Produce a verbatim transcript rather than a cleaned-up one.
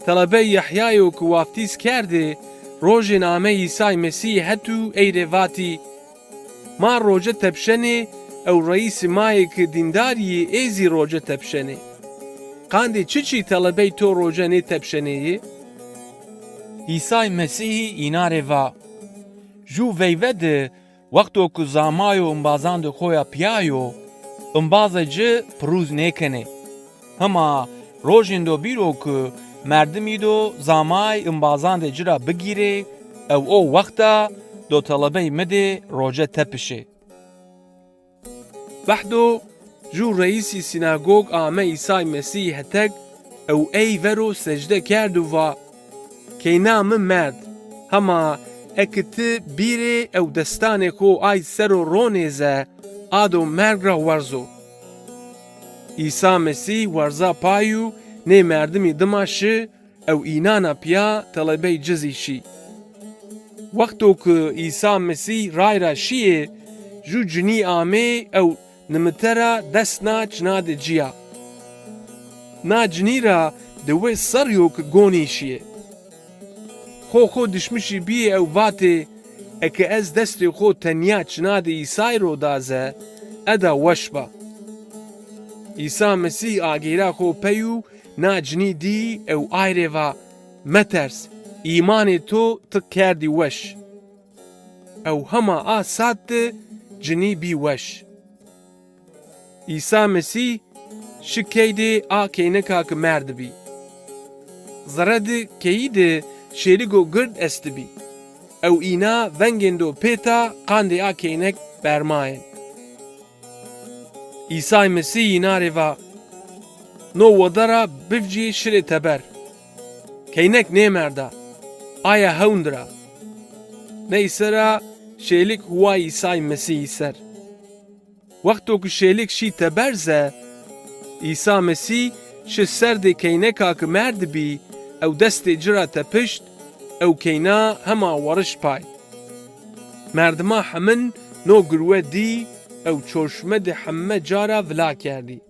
Telebey Yehyayo ki waftîz kerdê, rojên amey Îsay Mesîhî het û ey rê vatî, Ma roce tepşenê ew reîsî ma yê ki dîndar yî ê zî roce tepşenê. Qandê çiçî telebey to roce nêtepşenê yê? Îsay Mesîhî înan rê va, Jû veyve de wexto ki zamayo imbazandê xo ya pîya yo, imbazê ci pirûz nêkenê. Hima rojêndo bîro ki merdimî do zamay imbazandê ci ra bigîrê ew o wexta do telebey mi de roce tepişê. Wexto jû reîsî sînagog ame Îsay Mesîhî hetek ew ey ver o secde kerd û va, Keyna mi merd, hema eke ti bîrê ew destanê xo ay ser o ronê ze, a do merg ra werzo. Îsa Mesîh werza pay û nê merdimî dima şi ew înana pîya telebey ci zî şî. Wexto ki Îsa Mesîh ray ra şîyê, jû cinî amê ew nimite ra dest na çinadê ci ya. Na cinî ra di wê serrî yo ki gonî şîyê. Xo xo dişmişî bîyê ew vatê, Eke ez destê xo tenya çinadê Îsay ro da ze, eda weş ba. Îsa Mesîh ageyra xo pey û na cinî dî ew ay rê va, Meters, îmanê to ti kerdî weş. Ew hema a sat de cinî bî weş. Îsa Mesîh şi keydê a keyneka ki merdibî. Zere di keyî de şêligo gird estibî. Ew îna vengêndo pêta qandê a keynek bermayên. Îsay Mesîh îna rê va, No wede ra bivcîyê şirê teber. Keynek nêmerda, aya hewn dir a. Ney ser a şêlik huway Îsay Mesîhî ser. Wexto ki şêlik şî teber ze, Îsa Mesîh şi serdê keyneka ki merdibî ew destê ci ra tepişt ew keyna hema weriş pay. Merdima hemin no girwe dî ew çorşme di heme ca ra vila kerdî.